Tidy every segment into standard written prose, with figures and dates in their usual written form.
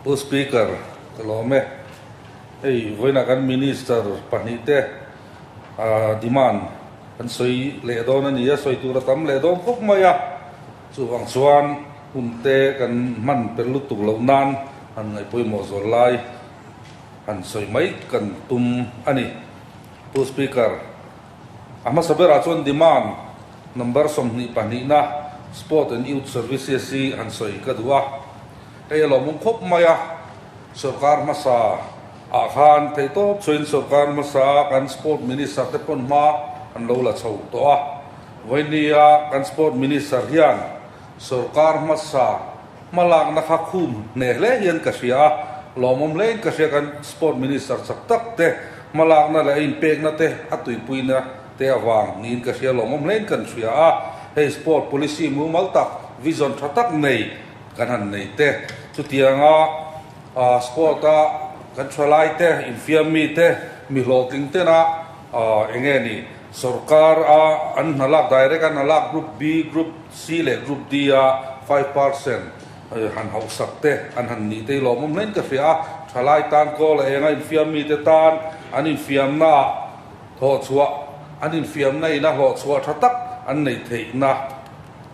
Pu Speaker, ka lawm e. Hei vawiinah kan Minister pahnihte demand kan sawi leh dawn a ni a, sawi tur a tam leh dawn khawp mai a. Chuvang chuan hunte kan hman pel lutuk loh nan han ngaihpawimawh zual lai han sawi mai kan tum a ni. Pu Speaker, a hmasa berah chuan demand number 22na Sport and Youth Services hi han sawi ka duh a. Hei a lawmawm khawp mai a, sorkar hmasa ah khan theihtawp chhuain sorkar hmasa kan Sport Minister te pawn hma an lo la chho tawh a. Vawinia kan Sport Minister hian sorkar hmasa hmalakna kha khum hneh hle hian ka hria a, lawmawm hlein ka hria kan Sport Minister chak tak te hmalakna leh a inpekna te a tuipuina te avang niin ka hria, lawmawm hlein kan hria a, hei Sport Policy mumal tak, vision tha tak nei kan han nei te, chutianga Sport a kan thalai te, infiam mi te, mi hlawhtling tena enge ni Sorkar a an hna lak direct a hna lak Group B, Group C leh Group D a 5% han hauhsak te an han nih te hi lawmawm hlein ka hria a, thalai tan kawl a enga infiam mite tan an infiamna ah thawhchhuah an infiamna ina hlawhchhuah tha tak an neih theihna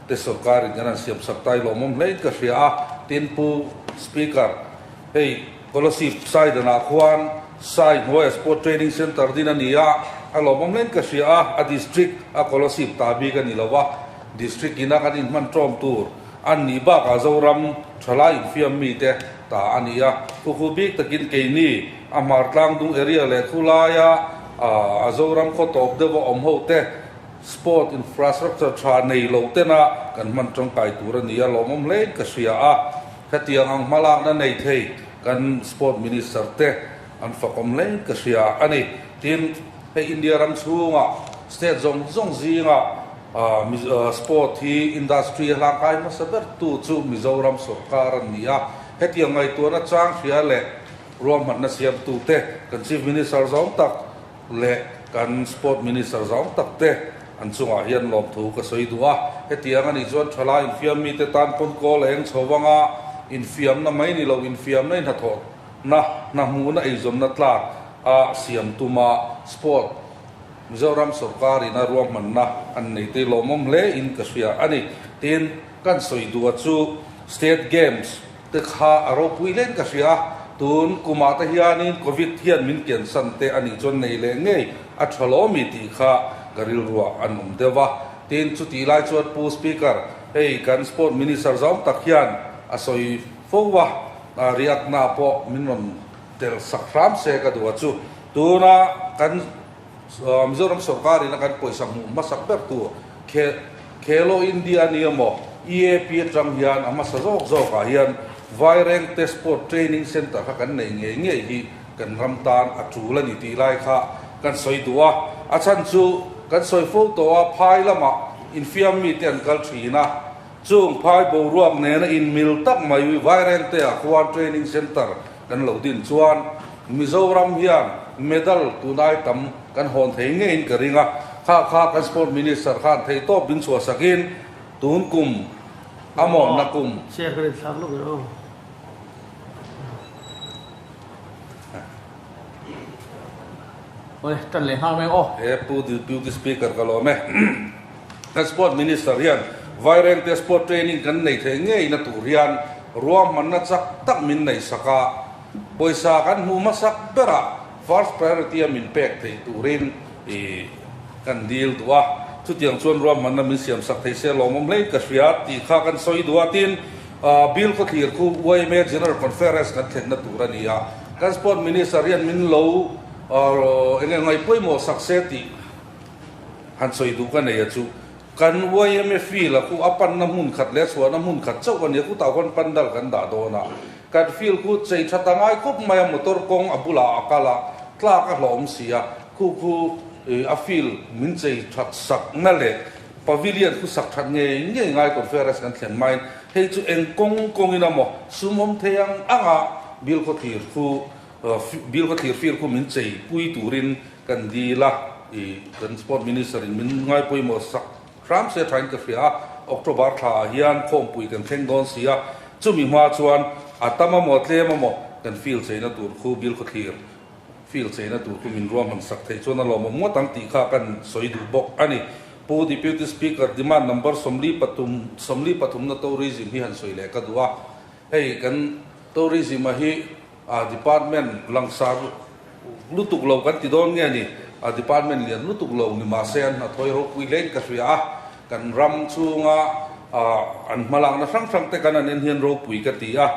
te sorkar in kan han siamsak ta hi lawmawm hlein ka hria a, tin Pu Speaker hei Kolasib Saidanah khuan Sai hnuaia Sport Training Centre din a ni a, a lawmawm hlein ka hria a, a District a Kolasib ta bik a ni lo a, District ina kan inhman tawm tur an nih bakah Zoram thalai infiam mite ta a ni a, khukhu bik takin keini a hmar tlangdung area leh khulaia a Zoram khaw tawp deuha awm ho te Sport infrastructure tha nei lo tena kan hman tangkai tur a ni a, lawmawm hlein ka hria a, hetiang ang hmalakna nei thei kan Sport Minister te an fakawm hlein ka hria a ni. Tin, hei India ram chhunga state zawng zawng zinga sport hi industry a hlangkai hmasa ber tu chu Mizoram sorkar a ni a, hetiang ngaihtuahna chang hria leh ruahmanna siamtu te kan Chief Minister zawng tak leh kan Sport Minister zau tak te an chungah hian lawmthu ka sawi duh a. Hetiang a nih chuan thalai infiam mite tan pawn kawl a eng chho vang a, infiamna mai ni lo infiamna in hnathawhna, hna hmuhna eizawnna tlak a siam tuma Sport Mizoram sawrkar in a ruahmanna an nei te lawmawm hle in ka hria a ni. Tin, kan sawi duh a chu State Games te kha a ropui hlein ka hria a, tun kumah te hianin Covid hian min kiansan te a nih chuan nei leh ngei a tha lawmi tih kha ka rilruah an awm deuh a. Tin, chutih lai chuan Pu Speaker, hei kan Sport Minister zawng tak hian a sawi fo a, riakna pawh min rawn tel sak hram se ka duh a chu. Tuna kan Mizoram sawrkarin a kan pawisa hmuh hmasak ber tur Khelo India a ni emaw, EAP atang hian a hmasa zawk zawkah hian Vairengte Sport Training Centre kha kan nei ngei ngei hi kan ram tan a tul a ni tih lai kha kan sawi duh a. A chhan chu kan sawi fo tawh a, phai lamah infiam mite an kal thin a, chung phai boruak nena inmil tak mai Vairengte-ah khuan Training Centre kan lo din chuan Mizoram hian medal tunai tam kan hawn thei ngeiin ka ring a, kha kha kan Sport Minister khan theihtawp min chhuahsakin tun kum a mawmna kum. Chair ka rin thlak lawk e aw. Oi, tan leh nghal mai aw. He Pu Deputy Speaker ka lawm e. Kan Sport Minister hian Vairengte Sport Training kan nei thei ngeina tur hian ruahmanna chak tak min neihsak a, Pawisa kan hmuh hmasak berah first priority a min pek theih turin i kan dil duh a, chutiang chuan ruahmanna min siamsak thei se lawmawm hle ka hria tih kha kan sawi duh a, tin Bill Khawthlir khu yma General Conference kan thlenna tur a ni a, kan Sport Minister hian min lo enge ngaihpawimawh sak se tih han sawi duh ka nei a chu. Kan yma field a khu a panna hmun khat leh a chhuahna hmun khat chauh a ni a, khutah khuan pandal kan dah dawn a, kan field khu chei tha ta ngai khawp mai a, motor kawng a bulah a kal a, tlak a hlawm si a, khu khu a field min chei that sakna leh pavilion khu sak that ngei ngei ngai conference kan thlen hmain hei chu eng kawng kawngin a maw sum awm thei ang anga bill khawthlir khu bill khawthlir field khu min chei pui turin Kan dil a, i kan Sport Minister in min ngaipawimawh sak hram se thain ka hria a, October thla ah hian khawmpui kan thleng dawn si a, chumi hma chuan A tam a maw tlem a maw kan field cheina tur khu Bilkhawthlir field cheina tur khu min ruahman sak theih chuan a lawmawm ngawt ang tih kha kan sawi duh bawk a ni. Pu Deputy Speaker demand number 43 43 na tourism hi han sawi leh ka duh a. Hei kan tourism a hi a department langsar lutuk lo kan ti dawn nge ni? A department lian lutuk lo ni mahse an hnathawih ropui hlein ka hria a, kan ram chhunga an hmalakna hrang hrang te kan an en hian ropui ka ti a.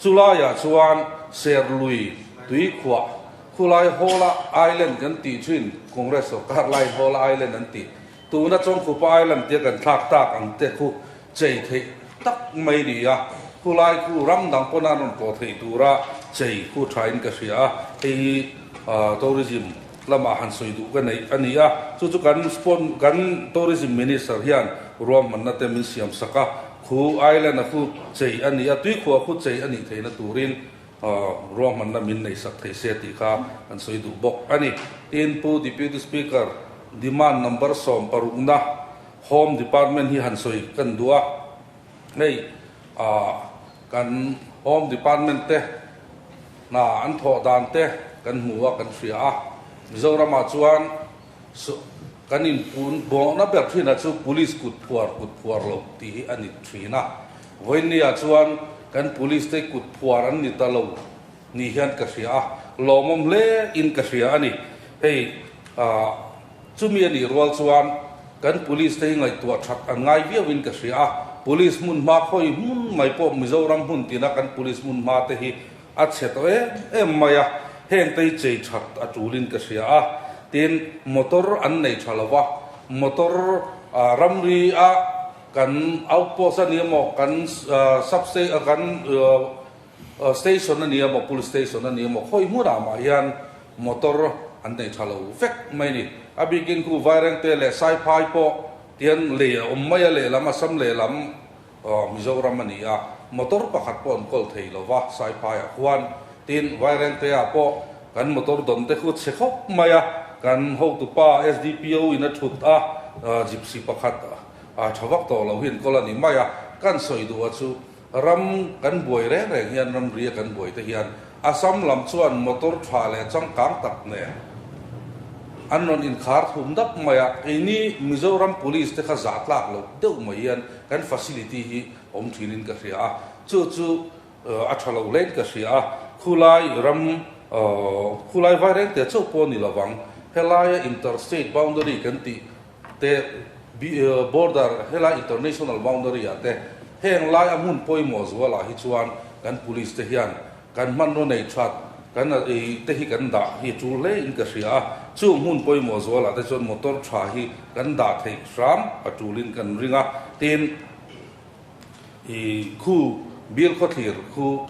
Chulaiah chuan Serlui tuikhuah khulai Hawla Island kan tih thin, Congress sorkar laiin Hawla Island an tih, tuna Chawngkhupa Island tia kan thlak tak ang te khu chei theih tak mai ni a, khulai khu ram dang pawn an rawn tlawh theih tura chei khu thain ka hria a, hei hi tourism lamah han sawi duh ka neih a ni a, chu chu kan spon kan tourism minister hian ruahmanna te min siam sak a, khu island a khu chei a ni a, tuikhuah khu chei a nih theihna turin ruahmanna min neih sak thei se tih kha kan sawi duh bawk a ni. Tin, Pu Deputy Speaker, demand number 16 na Home Department hi han sawi kan duh a, hei kan Home Department te hna an thawh dan te kan hmu a, kan hria a. Mizoramah chuan kan inpun bawhna ber thinah chu Police kut phuar kut phuar lo tih hi a ni thin a. Vawinia chuan kan Police te kut phuar an ni ta lo ni hian ka hria a, lawmawm hle in ka hria a ni. Hei Chumi a nih rual chuan kan police te hi ngaihtuah that an ngai viau in ka hria a, police hmun hma khawi hmun mai pawh Mizoram hmun tina kan police hmun hma te hi a chhe tawh em em mai a, heng te hi chei that a tul in ka hria a, tin motor an nei tha lo va, motor ramri a kan outpost a ni emaw kan sub kan Station a ni emaw, Police Station a ni emaw, khawi hmunah mah hian motor an nei tha lo vek mai a ni. A bikin khu Vairengte leh Saiphai pawh tian lei a awm mai a, lehlam Assam lehlam Mizoram a ni a, motor pakhat pawh an kawl thei lo va Saiphaiah khuan. Tin, Vairengteah pawh kan motor dawn te khu chhe khawp mai a, kan hotupa SDPO in a thut a, Gypsy pakhat tha vak tawh lo hi an kawl a ni mai a, kan sawi duh a chu Ram kan buai reng reng hian ramria kan buai te hian Assam lam chuan motor tha leh changkang tak nen an rawn inkhar thum dap mai a, keini Mizoram Police te kha zah tlak loh deuh mai hian kan facility hi awm thinin ka hria a, chu chu a tha lo hlein ka hria a, khulai ram khulai vai reng te chauh pawh a ni lovang, helaia inter state boundary kan tih te border helai international boundary ah te heng lai a hmun pawimawh zual ah hi chuan kan police te hian kan hmanraw nei that kan te hi kan dah hi a tul hle in ka hria a, chung hmun pawimawh zual ah te chuan motor tha hi kan dah theih hram a tul in kan ring a, tin i khu bial khawthlir khu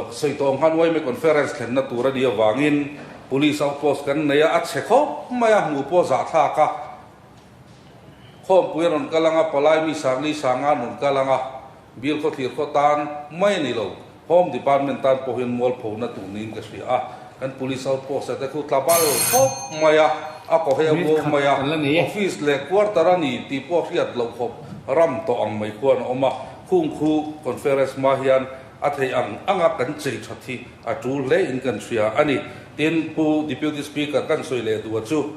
Sawi tawh ang khan YMA Conference thlenna tur a nih avangin Police outpost kan nei a, a chhe khawp mai a, hmuh pawh zahthlak a. Khawmpui a rawn kal ang a, palai mi Sangli Sanga an rawn kal ang a, Bill Khawthlir khaw tan mai a ni lo, Home Department tan pawh hian mualphona tur niin ka hria a, kan Police outpost te khu tla bal khawp mai a, a kaw heu bo mai a, Office leh quarter a ni tih pawh hriat loh khawp ram tawh ang mai khuan a awm a. Khung khu conference hma hian a theih ang anga kan chei that hi a tul hle in kan hria a ni. Tin, Pu Deputy Speaker kan sawi leh duh a chu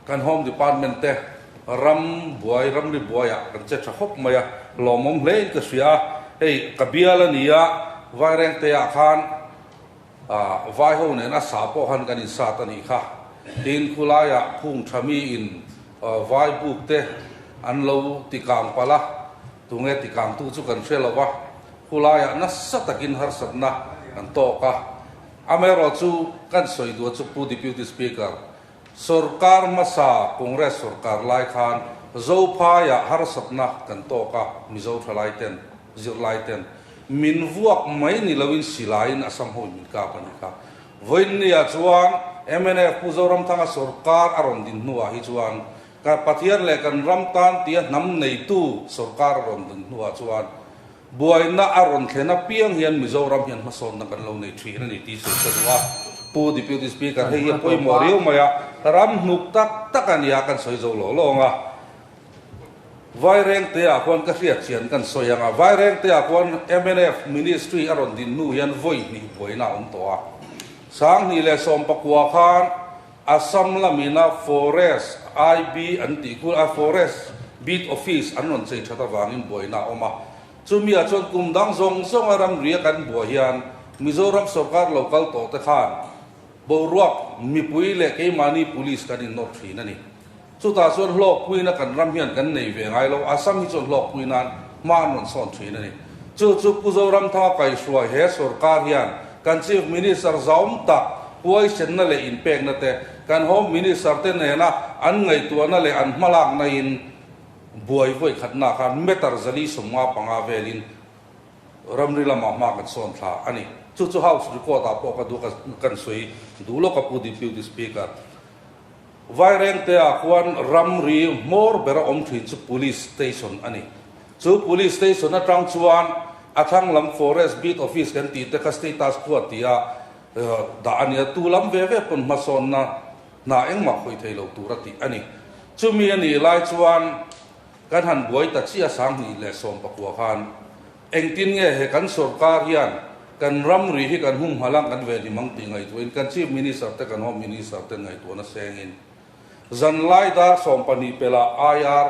kan Home Department te ram buai, ramri buaiah kan che tha khawp mai a, lawmawm hle in ka hria a. Hei ka bial a ni a, Vairengte-ah khan vai ho nen a sa pawh khan kan insat a nih kha. Tin, khulaiah phung tha mi in vai buk te an lo ti kang palh a, tunge ti kang tu chu kan hre lo va, khulaiah nasa takin harsatna kan tawk a. Amaherawh chu kan sawi duh chu Pu Deputy Speaker, sorkar hmasa Congress sorkar lai khan Zophaiah harsatna kan tawk a, Mizo thalai ten, zirlai ten min vuak mai ni loin silaiin Assam ho in min kap a nih kha. Vawiinniah chuan mnf Pu Zoramthanga sorkar a rawn din hnuah hi chuan ka Pathian leh kan ram tan tia hnam neitu sorkar a rawn din hnuah chuan buaina a rawn thlen apiang hian Mizoram hian hmasawnna kan lo nei thin a ni tih sawi ka duh a. Pu Deputy Speaker, hei hi a pawimawh riau mai a, ram hnuk tak tak a nia kan sawi zo lo lawng a. Vairengte-ah khuan ka hriat chian kan sawi ang a, Vairengte-ah khuan mnf Ministry a rawn din hnu hian vawi hnih buaina a awm tawh a. 2019 khan Assam lamina Forest IB an tih khu a Forest Beat Office an rawn chei that avangin buaina a awm a. Chumi-ah chuan kum dang zawng zawnga ramria kan buai hian Mizoram sorkar lo kal tawh te khan boruak mipui leh keimahni police kan innawt thin a ni. Chutah chuan hlawkpuina kan ram hian kan nei ve ngai lo, Assam hi chuan hlawkpui nan hma an rawn sawn thin a ni. Chu chu Pu Zoramthanga kaihruai he sorkar hian kan Chief Minister zaum tak huaisenna leh inpekna te, kan Home Minister te nena an ngaihtuahna leh an hmalakna in buai vawi khatna khan meter 455 velin ramri lamah hma kan sawn thla a ni. Chu chu House record ah pawh ka duh kan sawi duh lawk a Pu Deputy Speaker. Vairengte-ah khuan ramri hmawr bera awm thin chu Police Station a ni. Chu Police Station atang chuan a thlang lam Forest Beat Office kan tih te kha status quo tia dah a ni a, tu lam ve ve pawn hmasawnna hna engmah khawih thei lo tur a tih a ni. Chumi a nih lai chuan kan han buai ta chiah 2019 khan Engtin nge he kan sorkar hian kan ramri hi kan humhalh ang kan venhim ang tih ngaihtuahin kan Chief Minister te kan Home Minister ten ngaihtuahna sengin zanlai dar 12 pelah IR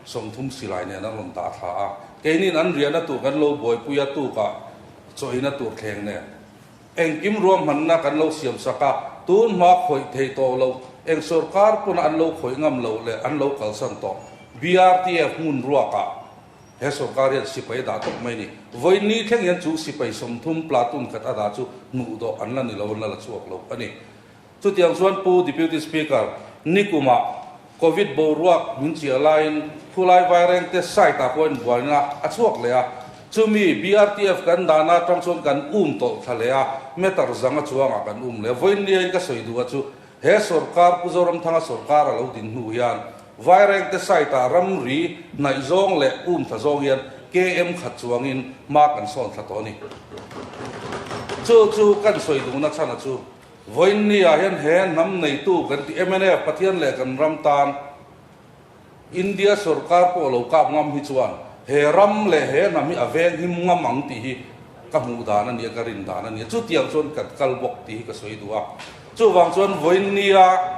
30 silai nen an rawn dah thla a, keinin an riahna tur kan lo buaipui a tukah chawhina tur thleng nen engkim ruahmanna kan lo siam sak a, tun hma khawih thei tawh lo eng sorkar pawna an lo khawih ngam loh leh an lo kalsan tawh BRTF hmun ruakah He sorkar hian sipai a dah tawp mai a ni. Vawiin thleng hian chu sipai 30 platoon khat a dah chu hnuh dawh an la ni lo, an la la chhuak lo a ni. Chutiang chuan Pu Deputy Speaker, nikumah Covid boruak min chiah laiin khulai vairengte site ah pawh inbuaina a chhuak leh a. Chumi BRTF kan dahna atang chuan kan um tawlh thla leh a, meter zanga chuangah kan um leh a. Vawiin niain ka sawi duh a chu He sorkar Pu Zoramthanga sorkar a lo din hnu hian Vairengte site ah ramri hnaih zawng leh um thla zawng hian KM khat chuangin hma kan sawn thla tawh a ni. Chu chu kan sawi duhna chhan a chu Vawiinni ah hian he hnam neitu kan tih mnf Pathian leh kan ram tan India sorkar pawh lo kap ngam hi chuan he ram leh he hnam hi a veng him ngam ang tih hi ka hmuh dan a nia, ka rin dan a nia. Chutiang chuan kan kal bawk tih hi ka sawi duh a. Chuvang chuan vawiinnia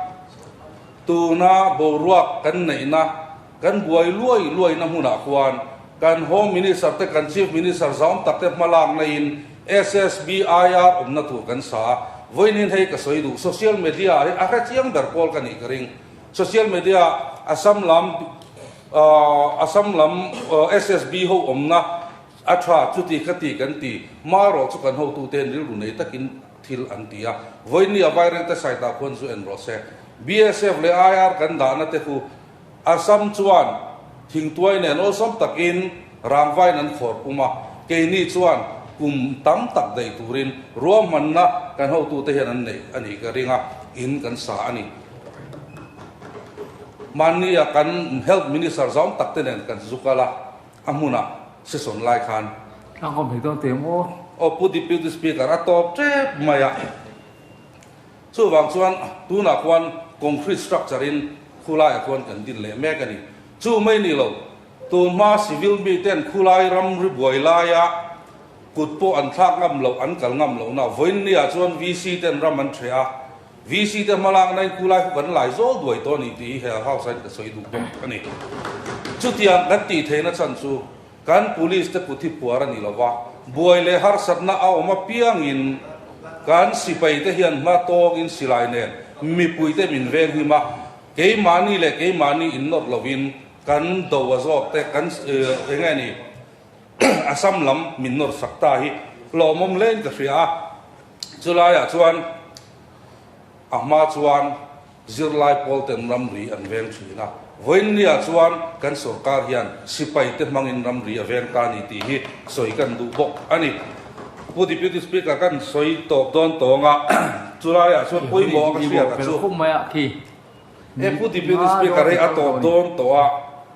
tuna boruak kan neihna, kan buai luai luaina hmunah khuan kan Home Minister te, kan Chief Minister zaum tak te hmalakna in SSB IR awmna tur kan sa a. Vawiinin hei ka sawi duh, social media ah hian a hrechiang ber pawl ka nih ka ring. Social media Assam lam Assam lam SSB ho awmna a tha chuti kha ti kan ti marawh chu kan hotute hian rilru nei takin thil an ti a. Vawiinni a Vairengte site ah khuan zu en rawh se. BSF leh IR kan dahna te khu Assam chuan thingtuai nen awlsam takin rangvain an khawr pum a, keini chuan kum tam tak daih turin ruahmanna kan hotute hian an neih a nih ka ring a, in kan sa a ni. Mahni a kan Health Minister zaum tak te nen kan zu kal a, a hmunah session lai khan. Tlang awm thei dawn teh maw? Aw Pu Deputy Speaker a tawp tep mai a. Chuvang chuan tunah khuan concrete structure in khulaiah khuan kan din leh mek a ni. Chu mai ni lo, tun hma civil mi ten khulai ram ri buai laia kut pawh an thlak ngam loh, an kal ngam lohna vawiinniah chuan VC ten ram an ṭheh a, VC te hmalak na in khulai khu kan lai zawl duai tawh a ni tih hi he house ah hian ka sawi duh bawk a ni. Chutiang kan tih theihna chhan chu kan police te kut hi phuar a ni lo va, buai leh harsatna a awm apiangin kan sipai te hian hma tawngin silai nen mipui te min veng him a, keimahni leh keimahni innawt lovin kan do a zawk te kan eng nge ni Assam lam min nawr sak ta hi lawmawm hlein ka hria a. Chulaiah chuan a hma chuan zirlai pawl ten ramri an veng thin a, vawiinniah chuan kan sorkar hian sipai te hmangin ramri a veng ta a ni tih hi sawi kan duh bawk a ni. Pu Deputy Speaker kan sawi tawp dawn tawng a, chulaiah chuan pawimawh a ka hriat a chu. E Pu Deputy Speaker hei a tawp dawn tawh a,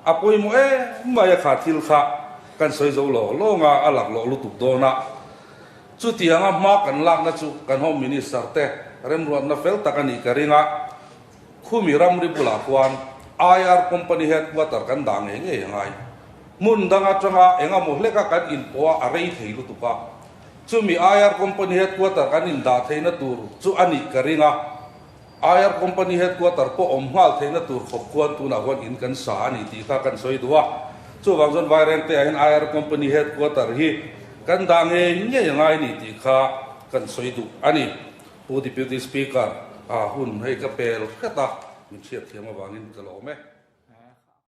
a pawimawh em mai a kha thil kha kan sawi zo lo lawng a, a laklawh lutuk dawn a. Chutianga hma kan lakna chu kan Home Minister te remruatna fel tak a nih ka ring a, khumi ramri bulah khuan IR company headquarter kan dah ngei ngei a ngai. Hmun dang atanga eng emaw hleka kan inpawh a, a rei thei lutuk a. Chumi IR company headquarter kan indah theihna tur chu a nih ka ring a. IR company headquarter pawh awm nghal theihna tur khawp khuan tunah huan in kan sa a ni tih kha kan sawi duh a. Chuvang chuan Vairengte ah hian IR company headquarter hi kan dah ngei ngei a ngai a ni tih kha kan sawi duh a ni. Pu Deputy Speaker, a hun hei ka pel hret a, min hriatthiam avangin ka lawm e.